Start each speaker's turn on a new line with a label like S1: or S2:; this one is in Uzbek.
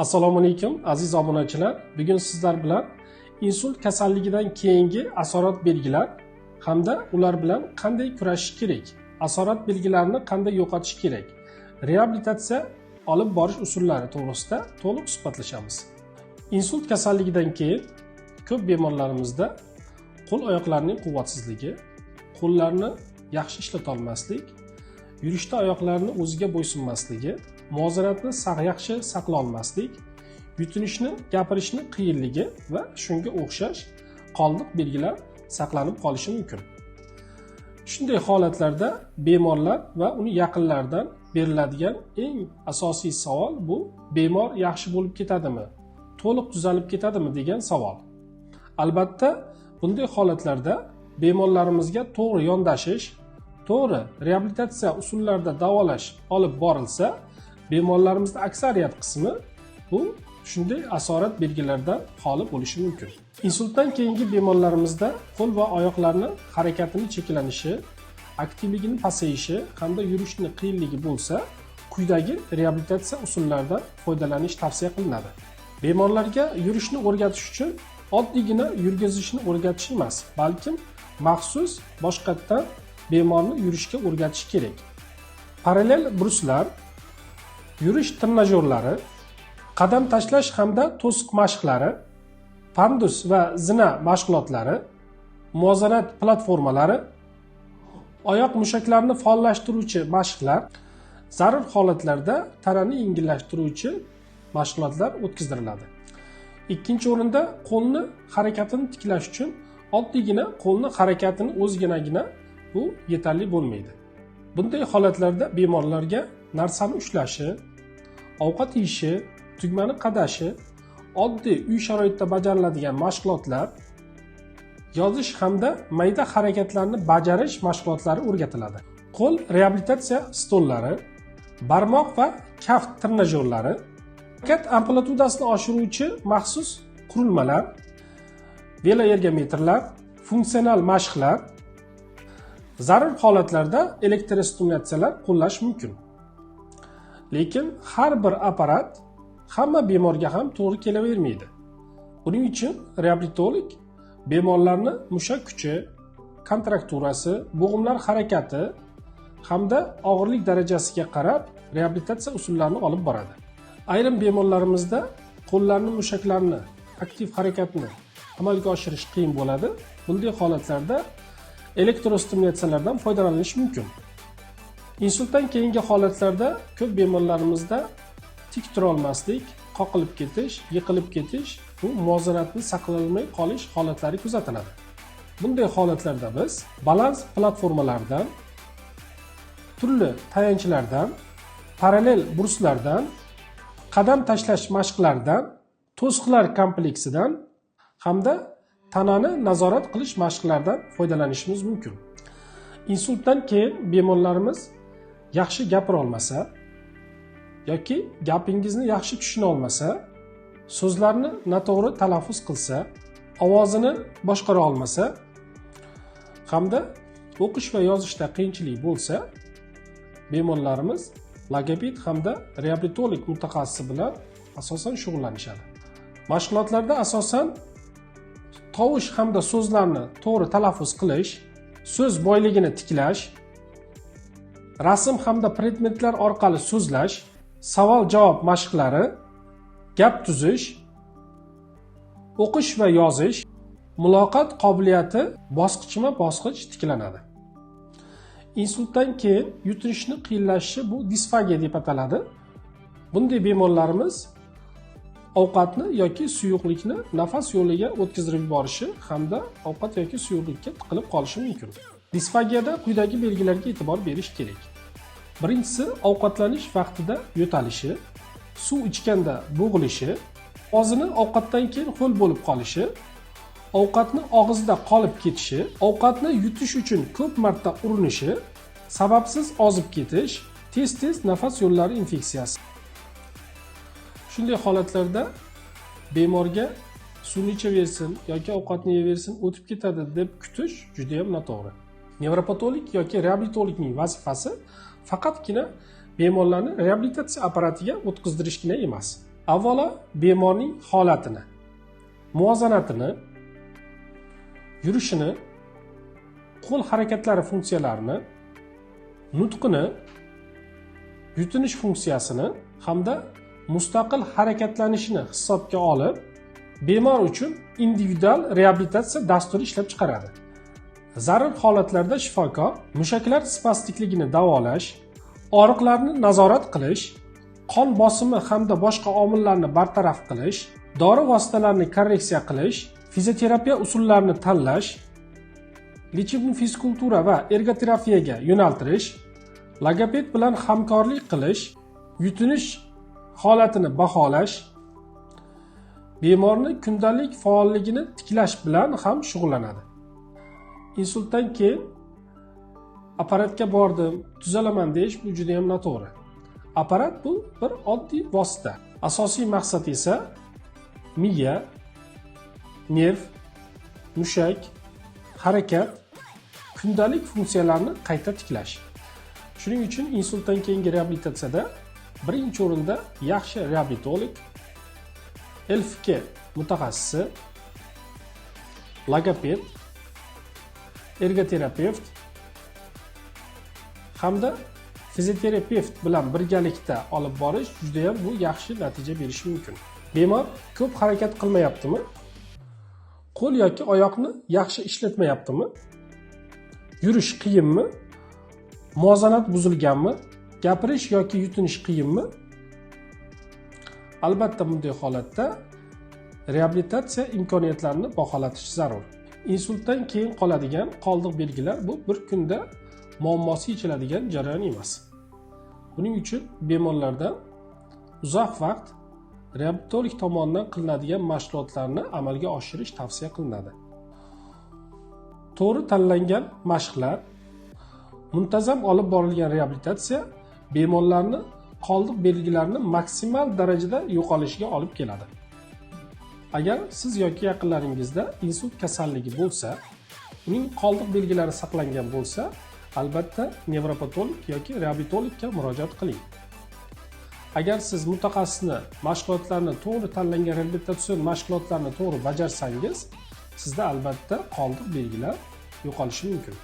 S1: Assalomu alaykum, aziz obunachilar. Bugun sizlar bilan insult kasalligidan keyingi asorat belgilar hamda ular bilan qanday kurashish kerak, asorat belgilarini qanday yo'qotish kerak, reabilitatsiya olib borish usullari to'g'risida to'liq suhbatlashamiz. Insult kasalligidan keyin ko'p bemorlarimizda qo'l oyoqlarning quvvatsizligi, qo'llarni yaxshi ishlata olmaslik, yurishda oyoqlarni o'ziga bo'ysunmasligi, muvozanatni yaxshi saqlay olmaslik, yutinishni, gapirishni qiyinligi va shunga o'xshash qoldiq belgilar saqlanib qolishi mumkin. Shunday holatlarda bemorlar va uni yaqinlaridan beriladigan eng asosiy savol bu: bemor yaxshi bo'lib ketadimi, to'liq tuzalib ketadimi degan savol. Albatta, bunday holatlarda bemorlarimizga to'g'ri yondashish, to'g'ri reabilitatsiya usullarida davolash olib borilsa, bemorlarimizda aksariyat qismi bu shunday asorat belgilaridan xoli bo'lishi mumkin. Insultdan keyingi bemorlarimizda qo'l va oyoqlarni harakatini cheklanishi, aktivligini pasayishi hamda yurishni qiyinligi bo'lsa, quyidagi reabilitatsiya usullaridan foydalanish tavsiya qilinadi. Bemorlarga yurishni o'rgatish uchun oddiygina yurgizishni o'rgatish emas, balkim maxsus boshqatdan bemorni yurishga o'rgatish kerak. Parallel bruslar, yurish trenajyorlari, qadam tashlash hamda to'siq mashqlari, pandus va zina mashg'ulotlari, muvozanat platformalari, oyoq mushaklarini faollashtiruvchi mashqlar, zarur holatlarda tanani yengillashtiruvchi mashg'ulotlar o'tkazdiriladi. Ikkinchi o'rinda, qo'lni harakatini tiklash uchun oddiygina qo'lni harakatini o'ziginagina bu yetarli bo'lmaydi. Bunday holatlarda bemorlarga narsani ushlashi, ovqat yeyishi, tugmani qadashi, oddiy uy sharoitida bajariladigan mashg'ulotlar, yozish hamda mayda harakatlarni bajarish mashg'ulotlari o'rgatiladi. Qo'l reabilitatsiya stollari, barmoq va kaft trenajyorlari, harakat amplitudasini oshiruvchi maxsus qurilmalar, veloergometrlar, funksional mashqlar, zarur holatlarda elektrostimulyatsiyalar qo'llash mumkin. Lekin har bir apparat hamma bemorga ham to'g'ri kelavermaydi. Buning uchun reabilitolog bemorlarni mushak kuchi, kontrakturasi, bo'g'imlar harakati hamda og'irlik darajasiga qarab reabilitatsiya usullarini olib boradi. Ayrim bemorlarimizda qo'llarni, mushaklarni aktiv harakatni amalga oshirish qiyin bo'ladi. Bunday holatlarda elektrostimulyatsiyalardan foydalanish mumkin. Insultdan keyingi holatlarda ko'p bemorlarimizda tik turolmaslik, qoqilib ketish, yiqilib ketish, bu muvozanatni saqlanolmay qolish holatlari kuzatiladi. Bunday holatlarda biz balans platformalaridan, turli tayanchlardan, parallel bruslardan, qadam tashlash mashqlaridan, to'siqlar kompleksidan hamda tanani nazorat qilish mashqlaridan foydalanishimiz mumkin. Insultdan keyin bemorlarimiz yaxshi gapira olmasa yoki gapingizni yaxshi tushuna olmasa, so'zlarni noto'g'ri talaffuz qilsa, ovozini boshqara olmasa hamda o'qish va yozishda qiyinchilik bo'lsa, bemorlarimiz logoped hamda reabilitolog mutaxassisi bilan asosan shug'ullanishadi. Mashg'ulotlarda asosan tovush hamda so'zlarni to'g'ri talaffuz qilish, so'z boyligini tiklash, rasm hamda predmetlar orqali so'zlash, savol javob mashqlari, gap tuzish, o'qish va yozish, muloqot qobiliyati bosqichma bosqich tiklanadi. Insultdan keyin yutinishni qiyinlashishi bu disfagiya deb ataladi. Bunday bemorlarimiz ovqatni yoki suyuqlikni nafas yo'liga o'tkazib yuborishi hamda ovqat yoki suyuqlikka tiqilib qolishi mumkin. Disfagiyada quyidagi belgilarga e'tibor berish kerak. Birinchisi, ovqatlanish vaqtida yo'talishi, suv ichganda bo'g'ilishi, og'zini ovqatdan keyin ho'l bo'lib qolishi, ovqatni og'izda qolib ketishi, ovqatni yutish uchun ko'p marta urinishi, sababsiz ozib ketish, tez tez nafas yo'llari infeksiyasi. Shunday holatlarda bemorga suvni ichaversin yoki ovqatni yeyaversin, o'tib ketadi deb kutish judayam noto'g'ri. Nevropatolog yoki reabilitologning vazifasi faqatgina bemorlarni reabilitatsiya apparatiga o'tkazdirishgina emas. Avvalo bemorning holatini, muvozanatini, yurishini, qo'l harakatlari funksiyalarini, nutqini, yutinish funksiyasini hamda mustaqil harakatlanishini hisobga olib, bemor uchun individual reabilitatsiya dasturi ishlab chiqaradi. Zarur holatlarda shifokor mushaklar spastikligini davolash, og'riqlarni nazorat qilish, qon bosimi hamda boshqa omillarni bartaraf qilish, dori vositalarini korreksiya qilish, fizioterapiya usullarini tanlash, лечебный fizkultura va ergoterapiyaga yo'naltirish, logoped bilan hamkorlik qilish, yutinish holatini baholash, bemorni kundalik faolligini tiklash bilan ham shug'ullanadi. Insultdan keyin apparatga bordim, tuzalaman deyish bu juda ham noto'g'ri. Apparat bu bir oddiy vosita. Asosiy maqsad esa miya, nerv, mushak, harakat, kundalik funksiyalarni qayta tiklash. Shuning uchun insultdan keyingi reabilitatsiyada birinchi o'rinda yaxshi reabilitolog, ЛФК mutaxassisi, logoped, ergoterapevt hamda fizioterapevt bilan birgalikda olib borish judayam bu yaxshi natija berishi mumkin. Bemor ko'p harakat qilmayaptimi? Qo'l yoki oyoqni yaxshi ishlatmayaptimi? Yurish qiyinmi? Muvozanat buzilganmi? Gapirish yoki yutinish qiyinmi? Albatta bunday holatda reabilitatsiya imkoniyatlarini baholatish zarur. Insultdan keyin qoladigan qoldiq belgilar bu bir kunda muammosi yechiladigan jarayon emas. Buning uchun bemorlarda uzoq vaqt reabilitolog tomonidan qilinadigan mashg'ulotlarni amalga oshirish tavsiya qilinadi. To'g'ri tanlangan mashqlar, muntazam olib borilgan reabilitatsiya bemorlarni qoldiq belgilarini maksimal darajada yo'qolishiga olib keladi. Agar siz yoki yaqinlaringizda insult kasalligi bo'lsa, uning qoldiq belgilari saqlangan bo'lsa, albatta nevropatolog yoki reabilitologga murojaat qiling. Agar siz mutaxassisni mashg'ulotlarni, to'g'ri tanlangan reabilitatsion mashg'ulotlarni to'g'ri bajarsangiz, sizda albatta qoldiq belgilar yo'qolishi mumkin.